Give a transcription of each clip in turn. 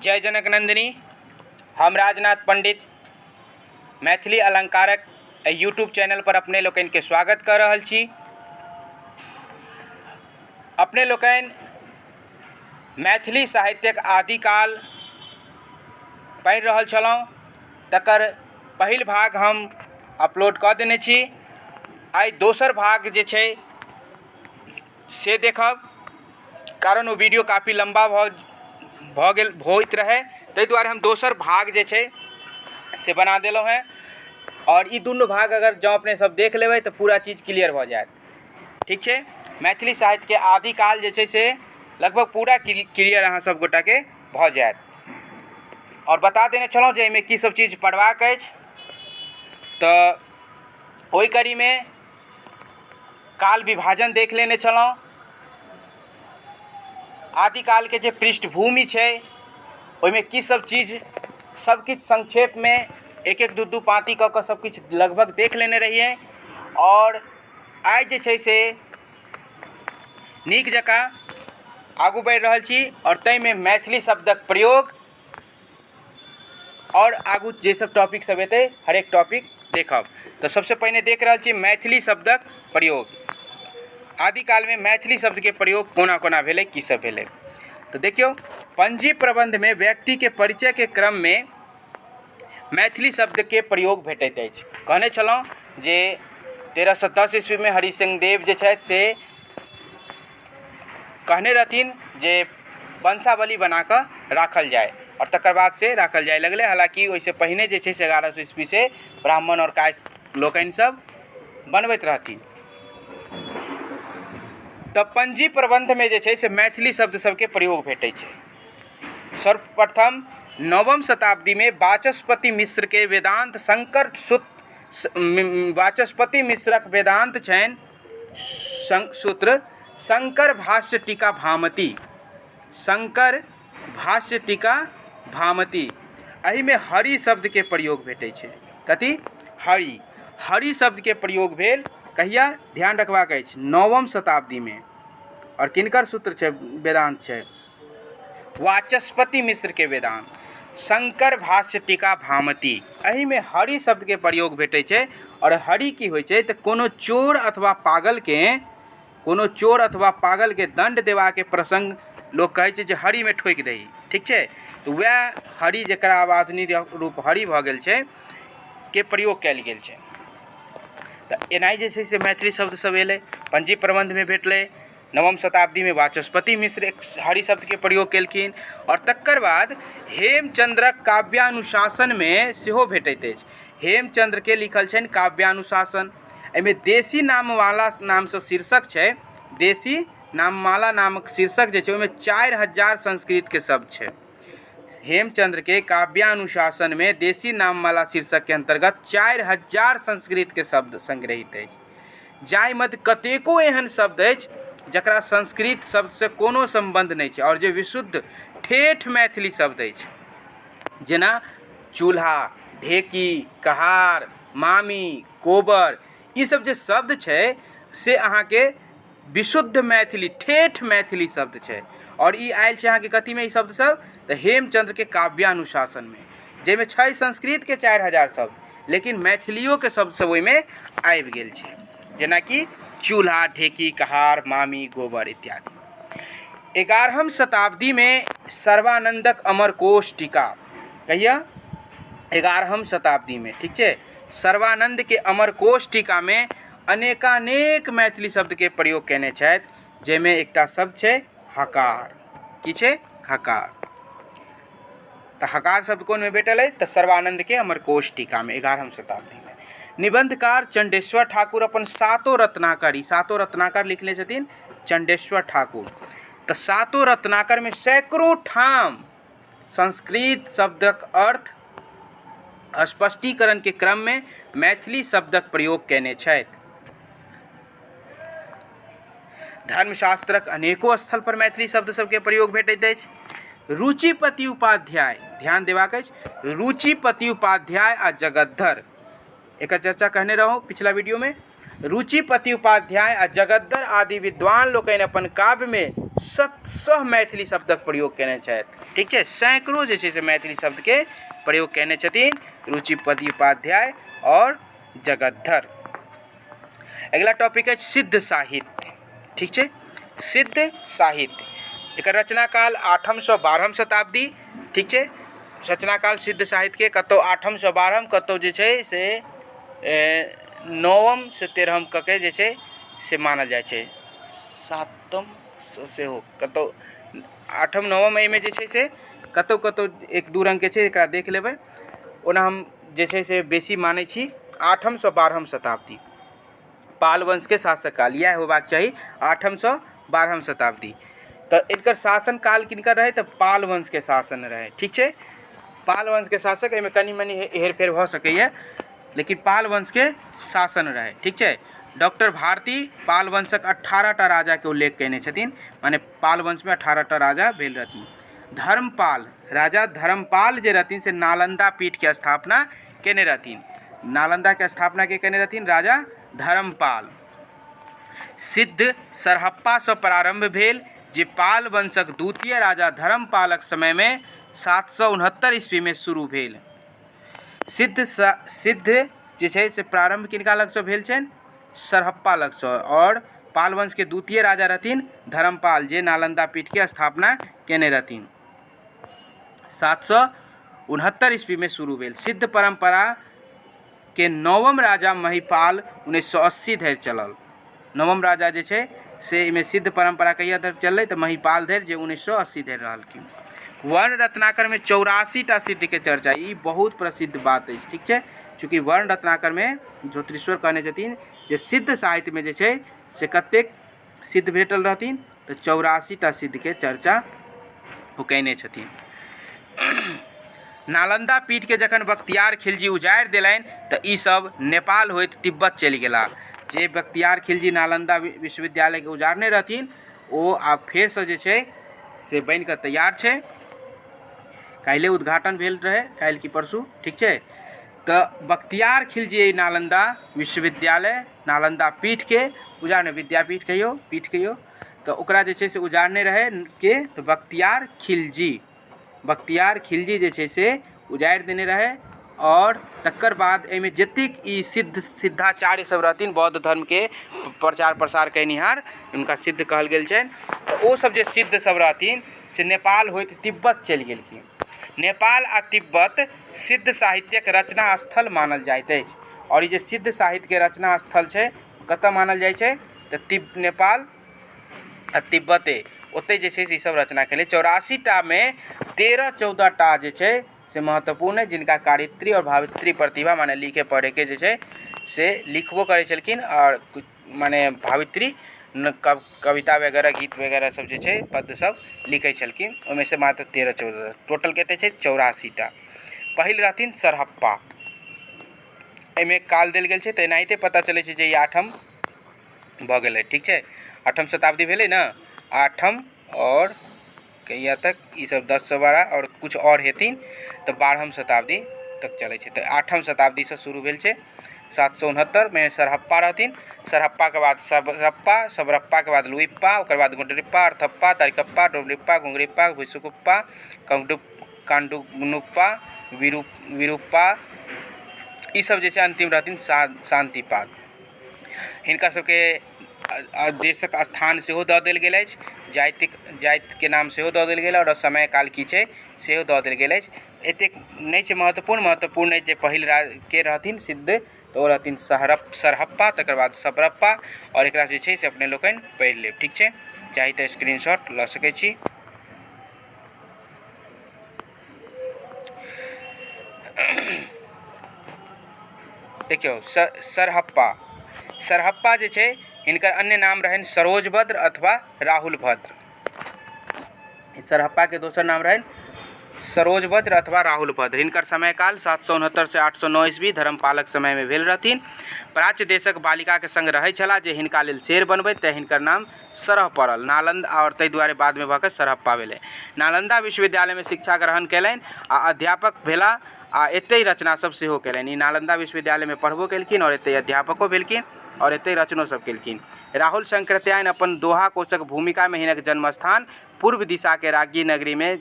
जय जनक नन्दिनी। हम राजनाथ पंडित मैथिली अलंकारक एहि यूट्यूब चैनल पर अपने लोकनिके स्वागत कऽ रहल छी। अपने लोकनि मैथिली साहित्यक आदिकाल पढ़ि रहल छलहुँ, तकर पहिल भाग हम अपलोड कऽ देने छी। आइ दोसर भाग जे छै से देखब, कारण ओ वीडियो काफी लम्बा भऽ भऽ गेल होइत रहै, ताहि दुआरे हम दोसर भाग जे छै से बना देलहुँ हेँ। आओर ई दुनू भाग अगर जँ अपने सब देख लेबै तऽ पूरा चीज क्लियर भऽ जायत। ठीक छै, मैथिली साहित्यके आदिकाल जे छै से लगभग पूरा क्लियर अहाँ सब गोटाके भऽ जायत। आओर बता देने छलहुँ जे एहिमे की सब चीज पढ़बाक अछि, तऽ ओहि कड़ीमे काल विभाजन देख लेने छलहुँ। आदिकालके जे पृष्ठभूमि छै ओहिमे की सब चीज सब किछु संक्षेपमे एक एक दू दू पाँति कऽ कऽ सब किछु लगभग देख लेने रहियै। आओर आइ जे छै से नीक जकाँ आगू बढ़ि रहल छी आओर ताहिमे मैथिली शब्दक प्रयोग आओर आगू जे सब टॉपिक सब एतै हरेक टॉपिक देखब। तऽ सबसँ पहिने देख रहल छी मैथिली शब्दक प्रयोग। आदिकालमे मैथिली शब्दके प्रयोग कोना कोना भेलै, की सब भेलै। तऽ देखियौ, पंजी प्रबन्धमे व्यक्तिके परिचयके क्रममे मैथिली शब्दके प्रयोग भेटैत अछि। कहने छलहुँ जे 1310 ईस्वीमे हरिसिंह देव जे छथि से कहने रहथिन जे वंशावली बनाकऽ राखल जाय, आओर तकर बाद से राखल जाय लगलै। हालाँकि ओहिसँ पहिने जे छै से 1100 ईस्वीसँ ब्राह्मण आओर कायस्थ लोकनि सब बनबैत रहथिन। तऽ पंजी प्रबन्धमे जे छै से मैथिली शब्द सबके प्रयोग भेटै छै। सर्वप्रथम नवम शताब्दीमे वाचस्पति मिश्रके वेदान्त शंकर सूत्र, वाचस्पति मिश्रक वेदान्त छनि सूत्र शंकर भाष्य टीका भामती, शंकर भाष्य टीका भामती, एहिमे हरि शब्दके प्रयोग भेटै छै। कथी? हरि। हरि शब्दके प्रयोग भेल कहिया? ध्यान रखबाक अछि, नवम शताब्दीमे। आओर किनकर सूत्र छै? वेदान्त छै वाचस्पति मिश्रके वेदान्त शंकर भाष्य टीका भामती, एहिमे हरि शब्दके प्रयोग भेटै छै। आओर हरि की होइ छै? तऽ कोनो चोर अथवा पागलके, कोनो चोर अथवा पागलके दण्ड देबाके प्रसङ्ग लोक कहै छै जे हरिमे ठोकि दही। ठीक छै, तऽ वएह हरि जकरा आब आधुनिक रूप हरि भऽ गेल छै के प्रयोग कयल गेल छै। तऽ एनाही जे छै से मैथिली शब्द सब एलै, पंजी प्रबन्धमे भेटलै। नवम शताब्दीमे वाचस्पति मिश्र हरि शब्दके प्रयोग केलखिन। आओर तकर बाद हेमचन्द्रक काव्यानुशासनमे सेहो भेटैत अछि। हेमचन्द्रके लिखल छनि काव्यानुशासन, एहिमे देशी नामवाला नामसँ शीर्षक छै। देशी नाममाला नामक शीर्षक जे छै ओहिमे 4000 संस्कृतके शब्द छै। हेमचन्द्रके काव्यानुशासनमे देशी नाममाला शीर्षकके अन्तर्गत 4000 संस्कृतके शब्द संग्रहित अछि, जाहि मध्य कतेको एहन शब्द अछि जकरा संस्कृत शब्दसँ कोनो सम्बन्ध नहि छै आओर जे विशुद्ध ठेठ मैथिली शब्द अछि, जेना चूल्हा, ढेकी, कहार, मामी, कोबर, ई सब जे शब्द छै से अहाँके विशुद्ध मैथिली ठेठ मैथिली शब्द छै। आओर ई आयल छै अहाँके कथीमे ई शब्द सब? तऽ हेमचन्द्रके काव्यानुशासनमे, जाहिमे छै संस्कृतके 4000 शब्द, लेकिन मैथिलियोके शब्द सब ओहिमे आबि गेल छै, जेनाकि चूल्हा, ढेकी, कहार, मामी, गोबर इत्यादि। 11हम शताब्दीमे सर्वानन्दक अमरकोश टीका, कहिया? 11हम शताब्दीमे। ठीक छै, सर्वानन्दके अमरकोश टीकामे अनेकानेक मैथिली शब्दके प्रयोग कयने छथि, जाहिमे एकटा शब्द छै हकार। की छै? हकार। तऽ हकार शब्द कोनमे भेटल अछि? तऽ सर्वानन्दके अमरकोश टीकामे 11हम शताब्दीमे। निबंधकार चंडेश्वर ठाकुर अपन सातो रत्नाकर, ई सातो रत्नाकर लिखने छथिन चंडेश्वर ठाकुर। तऽ सातो रत्नाकरमे सैकड़ों ठाम संस्कृत शब्दक अर्थ स्पष्टीकरणके क्रममे मैथिली शब्दक प्रयोग कयने छथि। धर्मशास्त्रक अनेको स्थल पर मैथिली शब्द सबके प्रयोग भेटैत अछि। रुचिपति उपाध्याय, ध्यान देबाक अछि, रुचिपति उपाध्याय आ जगद्धर, एकर चर्चा कहने रहौं पिछला वीडियोमे। रुचिपति उपाध्याय आ जगद्धर आदि विद्वान लोकनि अपन काव्यमे सतसह मैथिली शब्दक प्रयोग कयने छथि। ठीक छै, सैकड़ो जे छै से मैथिली शब्दके प्रयोग कयने छथिन रुचिपति उपाध्याय आओर जगद्धर। अगिला टॉपिक अछि सिद्ध साहित्य। ठीक छै, सिद्ध साहित्य एकर रचनाकाल आठमसँ 12म शताब्दी। ठीक छै, रचनाकाल सिद्ध साहित्यके कतहु आठमसँ 12म, कतहु जे छै से नवमसँ 13म कऽ के जे छै से मानल जाइ छै, सातमसँ सेहो कतहु आठम नवम, एहिमे जे छै से कतहु कतहु एक दू रङ्गके छै, एकरा देख लेबै। ओना हम जे छै से बेसी मानै छी आठमसँ 12म शताब्दी, पाल वंशके शासक काल इएह होयबाक चाही, आठमसँ 12म शताब्दी। तऽ एकर शासन काल किनकर रहै? तऽ पाल वंशके शासन रहै। ठीक छै, पाल वंशके शासक, एहिमे कनि मनि हेरफेर भऽ सकैए, लेकिन पाल वंशके शासन रहै। ठीक छै, डॉक्टर भारती पाल वंशक 18टा राजाके उल्लेख कयने छथिन, माने पाल वंशमे 18टा राजा भेल रहथिन। धर्मपाल, राजा धर्मपाल जे रहथिन से नालंदा पीठके स्थापना केने रहथिन। नालंदाके स्थापना के केने रहथिन? राजा धर्मपाल। सिद्ध सरहप्पासँ प्रारम्भ भेल, जे पाल वंशक द्वितीय राजा धर्मपालक समयमे 769 ईस्वीमे शुरू भेल। सिद्ध सिद्ध जे छै से प्रारम्भ किनका लगसँ भेल छनि? सरहप्पा लगसँ। आओर पाल वंशके द्वितीय राजा रहथिन धर्मपाल, जे नालंदा पीठके स्थापना केने रहथिन। 769 ईस्वीमे शुरू भेल। सिद्ध परम्परा के नवम राजा महिपाल 1980 धरि चलल। नवम राजा जे छै से एहिमे सिद्ध परम्परा कहिया धरि चललै? तऽ महिपाल धरि, जे 1980 धरि रहलखिन। वर्ण रत्नाकरमे 84टा सिद्धके चर्चा, ई बहुत प्रसिद्ध बात अछि। ठीक छै, चूँकि वर्ण रत्नाकरमे ज्योतिरीश्वर कहने छथिन जे सिद्ध साहित्यमे जे छै से कतेक सिद्ध भेटल रहथिन, तऽ 84टा सिद्धके चर्चा ओ कयने छथिन। नालंदा पीठके जखन बख्तियार खिलजी उजाड़ि देलनि तऽ ई सब नेपाल होइत तिब्बत चलि गेलाह। जे बख्तियार खिलजी नालंदा विश्वविद्यालयके उजाड़ने रहथिन ओ आब फेरसँ जे छै से बनिकऽ तैयार छै। काल्हिए उद्घाटन भेल रहै, काल्हि कि परसू। ठीक छै, तऽ बख्तियार खिलजी एहि नालंदा विश्वविद्यालय, नालंदा पीठके उजाड़ने, विद्यापीठ कहियौ, पीठ कहियौ, तऽ ओकरा जे छै से उजाड़ने रहै के? तऽ बख्तियार खिलजी। बख्तियार खिलजी जे छै से उजाड़ि देने रहै। आओर तकर बाद एहिमे जतेक ई सिद्ध सिद्धाचार्य सब रहथिन, बौद्ध धर्मके प्रचार प्रसार कयनिहार, हुनका सिद्ध कहल गेल छनि, तऽ ओ सब जे सिद्ध सब रहथिन से नेपाल होइत तिब्बत चलि गेलखिन। नेपाल आ तिब्बत सिद्ध साहित्यक रचना स्थल मानल जाइत अछि। आओर ई जे सिद्ध साहित्यके रचना स्थल छै कतऽ मानल जाइ छै? तऽ नेपाल आ तिब्बते, ओतहि जे छै से ईसभ रचना केलै। 84टामे 13 14टा जे छै से महत्वपूर्ण अइ, जिनका कारित्री आओर भावित्री प्रतिभा, माने लिखे पढ़ैके जे छै से लिखबो करै छलखिन आओर माने भावित्री कविता वगैरह, गीत वगैरह सब जे छै पद्य सब लिखै छलखिन। ओहिमे से मात्र 13 14, टोटल कतेक छै? 84टा। पहिल रहथिन सरहप्पा। एहिमे काल देल गेल छै तऽ एनाहिते पता चलै छै जे ई आठम भऽ गेलै। ठीक छै, आठम शताब्दी भेलै ने, आठम आओर कहिया तक ई सब 10सँ 12 आओर किछु आओर हेथिन तऽ 12म शताब्दी तक चलै छै। तऽ आठम शताब्दीसँ शुरू भेल छै 769मे सरहप्पा रहथिन। सरहप्पाके बाद सबरप्पा, सबरप्पाके बाद लुइप्पा, ओकर बाद गुडरिप्पा, अर्थप्पा, तरिकप्पा, डोमरिप्पा, घुंघरिप्पा, भुसुकुप्पा, कांडुनुप्पा, विरूप्पा, ई सब जे छै अन्तिम रहथिन शान्तिपाद। हिनका सबके देशक स्थान सेहो दऽ देल गेल अछि, जातिक जातिके नाम सेहो दऽ देल गेल आओर समय काल की छै सेहो दऽ देल गेल अछि। एतेक नहि छै महत्वपूर्ण। महत्वपूर्ण अछि जे पहिल के रहथिन सिद्ध, तऽ ओ रहथिन सरहप्पा, तकर बाद सबरप्पा। आओर एकरा जे छै से अपने लोकनि पढ़ि लेब। ठीक छै, चाही तऽ स्क्रीनशॉट लऽ सकै छी। देखियौ, सरहप्पा, सरहप्पा जे छै हिनकर अन्य नाम रहनि सरोजभद्र अथवा राहुल भद्र। सरहप्पाके दोसर नाम रहनि सरोजभद्र अथवा राहुल भद्र। हिनकर समयकाल 769 से 809 ईस्वी धर्मपालक समयमे भेल रहथिन। प्राच्य देशक बालिकाके संग रहै छलाह जे हिनका लेल शेर बनबैत, तेँ हिनकर नाम सरह पड़ल नालंदा, आओर ताहि दुआरे बादमे भऽ कऽ सरहप्पा भेलै। नालंदा विश्वविद्यालयमे शिक्षा ग्रहण कयलनि आ अध्यापक भेलाह आ एतहि रचना सब सेहो कयलनि। ई नालंदा विश्वविद्यालयमे पढ़बो केलखिन आओर एतहि अध्यापको भेलखिन आओर एतहि रचनो सब केलखिन। राहुल संकृत्यायन अपन दोहा कोशक भूमिकामे हिनक जन्मस्थान पूर्व दिशाके राज्ञी नगरीमे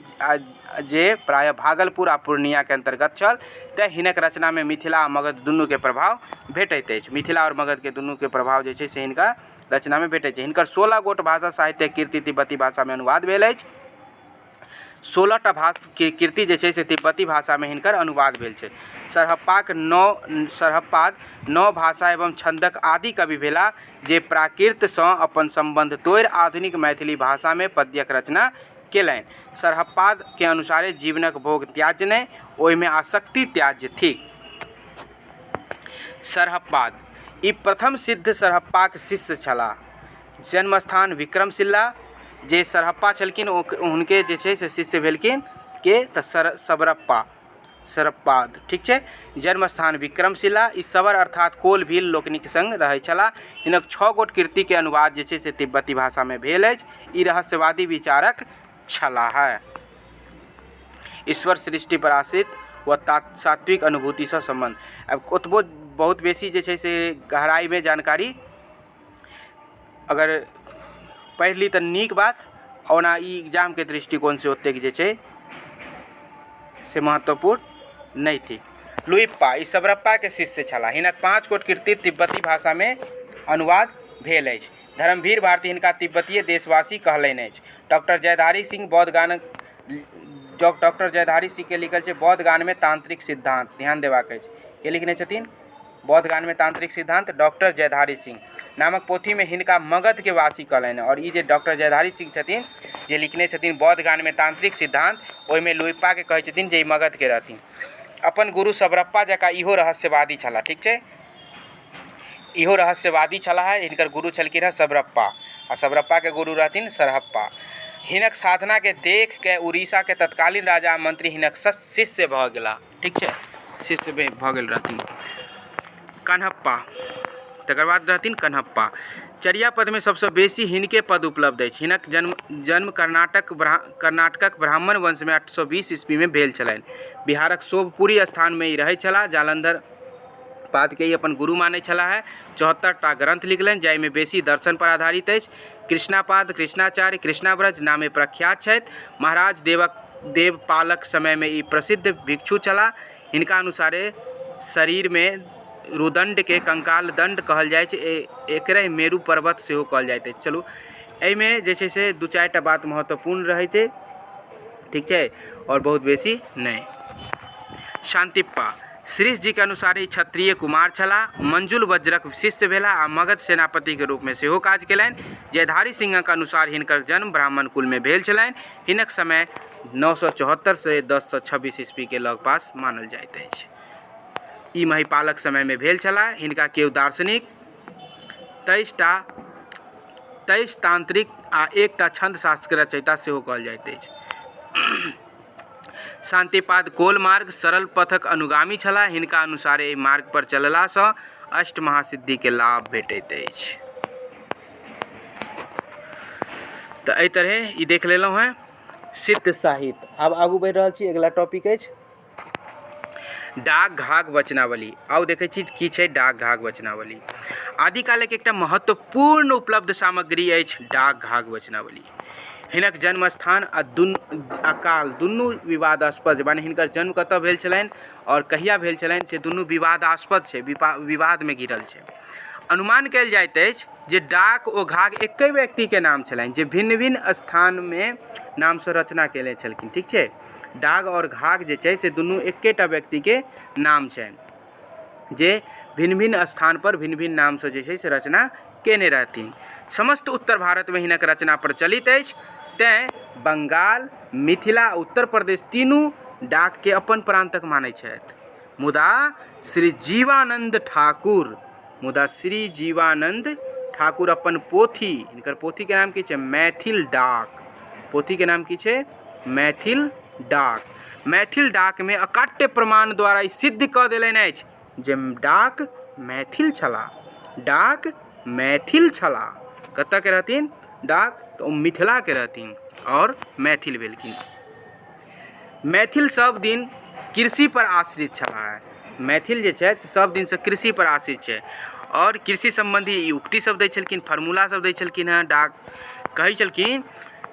जे प्रायः भागलपुर आ पूर्णियाके अन्तर्गत छल, तेँ हिनक रचनामे मिथिला आ मगध दुनूके प्रभाव भेटैत अछि। मिथिला आओर मगधके दुनूके प्रभाव जे छै से हिनका रचनामे भेटैत छै। हिनकर 16 गोट भाषा साहित्यक कृति तिब्बती भाषामे अनुवाद भेल अछि। 16 टा के कृति जे छै से तिब्बती भाषामे हिनकर अनुवाद भेल छै। सरहप्पाक नौ सरहप्पाद नौ भाषा एवं छन्दक आदि कवि भेलाह जे प्राकृतसँ अपन सम्बन्ध तोड़ि आधुनिक मैथिली भाषामे पद्यक रचना केलनि। सरहप्पादके अनुसारे जीवनक भोग त्याज्य नहि, ओहिमे आसक्ति त्याज्य थिक। सरहप्पाद ई प्रथम सिद्ध सरहप्पाक शिष्य छलाह। जन्मस्थान विक्रमशिला, जे सरहप्पा छलखिन ओ हुनके जे छै से शिष्य भेलखिन के तऽ सरप्पा सरप्पाद ठीक छै। जन्मस्थान विक्रमशिला। ई सबर अर्थात कोल भील लोकनिक संग रहै छलाह। हिनक 6 गोट कृतिके अनुवाद जे छै से तिब्बती भाषामे भेल अछि। ई रहस्यवादी विचारक छलाह। ईश्वर सृष्टि पर आश्रित व सात्विक अनुभूतिसँ सम्बन्ध। आब ओतबो बहुत बेसी जे छै से गहराइमे जानकारी अगर पढ़ि ली तऽ नीक बात, ओना ई एग्जामके दृष्टिकोणसँ ओतेक जे छै से महत्वपूर्ण नहि थिक। लुइप्पा ई सबरप्पाके शिष्य छलाह। हिनक 5 गोट कृति तिब्बती भाषामे अनुवाद भेल अछि। धर्मवीर भारती हिनका तिब्बतीय देशवासी कहलनि अछि। डॉक्टर जयधारी सिंह बौद्ध गानक डॉक्टर जयधारी सिंहके लिखल छै बौद्ध गानमे तांत्रिक सिद्धांत, ध्यान देबाक अछि। के लिखने छथिन बौद्ध गानमे तांत्रिक सिद्धांत? डॉक्टर जयधारी सिंह नामक पोथीमे हिनका मगधके वासी कहलनि। आओर ई जे डॉक्टर जयधारी सिंह छथिन जे लिखने छथिन बौद्ध गानमे तांत्रिक सिद्धांत, ओहिमे लुइपाके कहै छथिन जे ई मगधके रहथिन। अपन गुरु सबरप्पा जकाँ इहो रहस्यवादी छलाह, ठीक छै, इहो रहस्यवादी छलाह। हिनकर गुरु छलखिन हँ सबरप्पा आ सबरप्पाके गुरु रहथिन सरहप्पा। हिनक साधनाके देख के उड़ीसाके तत्कालीन राजा मंत्री हिनक शिष्य भऽ गेलाह, ठीक छै, शिष्य भऽ गेल रहथिन कन्हप्पा। तकर बाद रहथिन कन्हप्पा। चर्यापदमे सबसँ बेसी हिनके पद उपलब्ध अछि। हिनक जन्म जन्म कर्नाटकक ब्राह्मण वंशमे 820 ईस्वीमे भेल छलनि। बिहारक शोभपुरी स्थानमे ई रहै छलाह। जालंधर पादके ई अपन गुरु मानै छलाह। 74 टा ग्रंथ लिखलनि जाहिमे बेसी दर्शन पर आधारित अछि। कृष्णापाद, कृष्णाचार्य, कृष्णाव्रज नामे प्रख्यात छथि। महाराज देवपालक समयमे ई प्रसिद्ध भिक्षु छलाह। हिनका अनुसारे शरीरमे रुदण्डके कंकाल दण्ड कहल जाइ छै, एकरे मेरु पर्वत सेहो कहल जाइत अछि। चलू एहिमे जे छै से 2-4 टा बात महत्वपूर्ण रहै छै, ठीक छै, आओर बहुत बेसी नहि। शान्तिप्पा श्रीश जीके अनुसार ई क्षत्रिय कुमार छलाह। मंजुल वज्रक शिष्य भेलाह आ मगध सेनापतिके रूपमे सेहो काज केलनि। जयधारी सिंहक अनुसार हिनकर जन्म ब्राह्मण कुलमे भेल छलनि। हिनक समय 974 से 1026 ईस्वीके लगपास मानल जाइत अछि। ई महिपालक समयमे भेल छलाह। हिनका केओ दार्शनिक 23 तांत्रिक आ 1टा छंद शास्त्रके रचयिता सेहो कहल जाइत अछि। शान्तिपाद कोल मार्ग सरल पथक अनुगामी छलाह। हिनका अनुसार एहि मार्ग पर चललासँ अष्ट महासिद्धिके लाभ भेटैत अछि। तऽ एहि तरहे ई देख लेलहुँ हेँ सिद्ध साहित्य। आब आगू बढ़ि रहल छी, अगिला टॉपिक अछि डाक घाघ वचनावली। आउ देखै छी की छै डाक घाघ वचनावली। आदिकालक एकटा महत्वपूर्ण उपलब्ध सामग्री अछि डाक घाघ वचनावली। हिनक जन्म स्थान आ आ काल दुनू विवादास्पद, माने हिनकर जन्म कतऽ भेल छलनि आओर कहिया भेल छलनि से दुनू विवादास्पद छै, विवादमे घिरल छै। अनुमान कयल जाइत अछि जे डाक ओ घाघ एके व्यक्तिके नाम छलनि जे भिन्न भिन्न स्थानमे नामसँ रचना कयने छलखिन, ठीक छै। डाक आओर घाघ जे छै से दुनू एकेटा व्यक्तिके नाम छनि जे भिन्न भिन्न स्थानपर भिन्न भिन्न नामसँ जे छै से रचना कयने रहथिन। समस्त उत्तर भारतमे हिनक रचना प्रचलित अछि, तैँ बंगाल, मिथिला, उत्तर प्रदेश तीनू डाकके अपन प्रान्तक मानै छथि। मुदा श्री जीवानन्द ठाकुर मुदा श्री जीवानन्द ठाकुर अपन पोथी, हिनकर पोथीके नाम की छै? मैथिल डाक। पोथीके नाम की छै? मैथिल डाक। मैथिल डाकमे अकाट्य प्रमाण द्वारा ई सिद्ध कऽ देलनि अछि जे डाक मैथिल छलाह। डाक मैथिल छलाह। कतऽके रहथिन डाक? तऽ ओ मिथिलाके रहथिन आओर मैथिल भेलखिन। मैथिल सब दिन कृषि पर आश्रित छलाह। मैथिल जे छथि सब दिनसँ कृषि पर आश्रित छै आओर कृषि सम्बन्धी ई उक्ति सब दै छलखिन फार्मूला सब दै छलखिन हेँ। डाक कहै छलखिन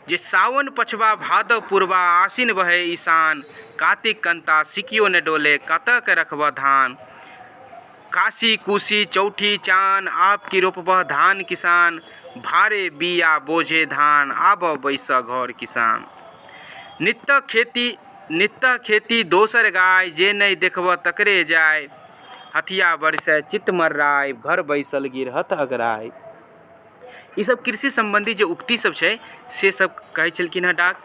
जे सावन पछबा भादव पूर्वा आसिन बहै ईशान, कातिक कंता सिकियो ने डोले कतऽ के रखबह धान, काशी कुशी चौठी चान आप की रोपबह धान किसान, भारे बिया बोझे धान आबऽ बैसऽ घर किसान। नित्य खेती नित्य खेती दोसर गाय जे नहि देखबह तकरे जाय, हथिया बरसै चित्त मर्राय घर बैसल गिरहत अगराय। ई सब कृषि सम्बन्धी जे उक्ति सब छै से सब कहै छलखिन हेँ डाक।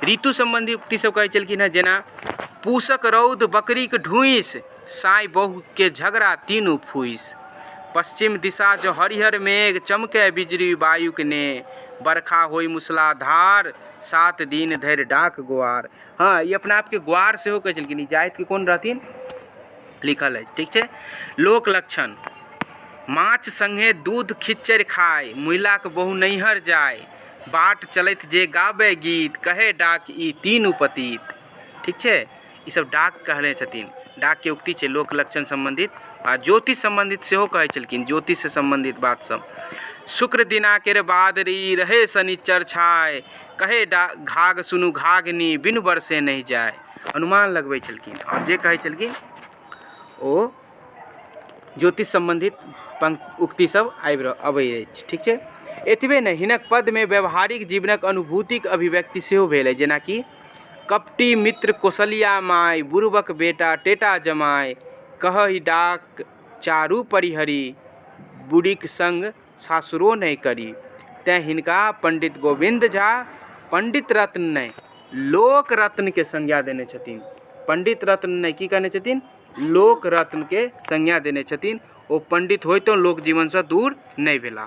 ऋतु सम्बन्धी उक्ति सब कहै छलखिन हेँ, जेना पूसक रौद बकरीक ढूसि, साँय बहुके झगड़ा तीनू फूसि, पश्चिम दिशा जँ हरिहर मेघ चमकै बिजली वायुक ने, बरखा होइ मूसलाधार 7 दिन धरि डाक गोआर। हँ, ई अपना आपके गोआर सेहो कहै छलखिन। ई जातिके कोन रहथिन लिखल अछि, ठीक छै। लोक लक्षण, माछ संगे दूध खिच्चड़ि खाय, मुइलाक बहु नैहर जाय, बाट चलैत जे गाबै गीत, कहे डाक ई तीनू पतीत। ठीक छै, ई सब डाक कहने छथिन, डाकके उक्ति छै लोक लक्षण सम्बन्धित। आ ज्योतिष सम्बन्धित सेहो कहै छलखिन, ज्योतिषसँ सम्बन्धित बात सब। शुक्र दिना केर बादरी रहे शनिचर छाय, कहे डा घाघ सुनु घाघनी बिनु बरसे नहि जाय। अनुमान लगबै छलखिन आओर जे कहै छलखिन ओ ज्योतिष सम्बन्धित उक्ति सब आबि अबै अछि, ठीक छै। एतबे नहि, हिनक पदमे व्यवहारिक जीवनक अनुभूतिक अभिव्यक्ति सेहो भेल अछि, जेनाकि कपटी मित्र कौशल्या माय, बुड़बक बेटा टेटा जमाय, कहहि डाक चारू परिहरी, बुढ़ीक संग सासुरो नहि करी। तेँ हिनका पंडित गोविन्द झा पंडित रत्न नहि, लोक रत्नके संज्ञा देने छथिन। पंडित रत्न नहि, की कहने छथिन? लोक रत्नके संज्ञा देने छथिन। ओ पंडित होइतो लोक जीवनसँ दूर नहि भेलाह।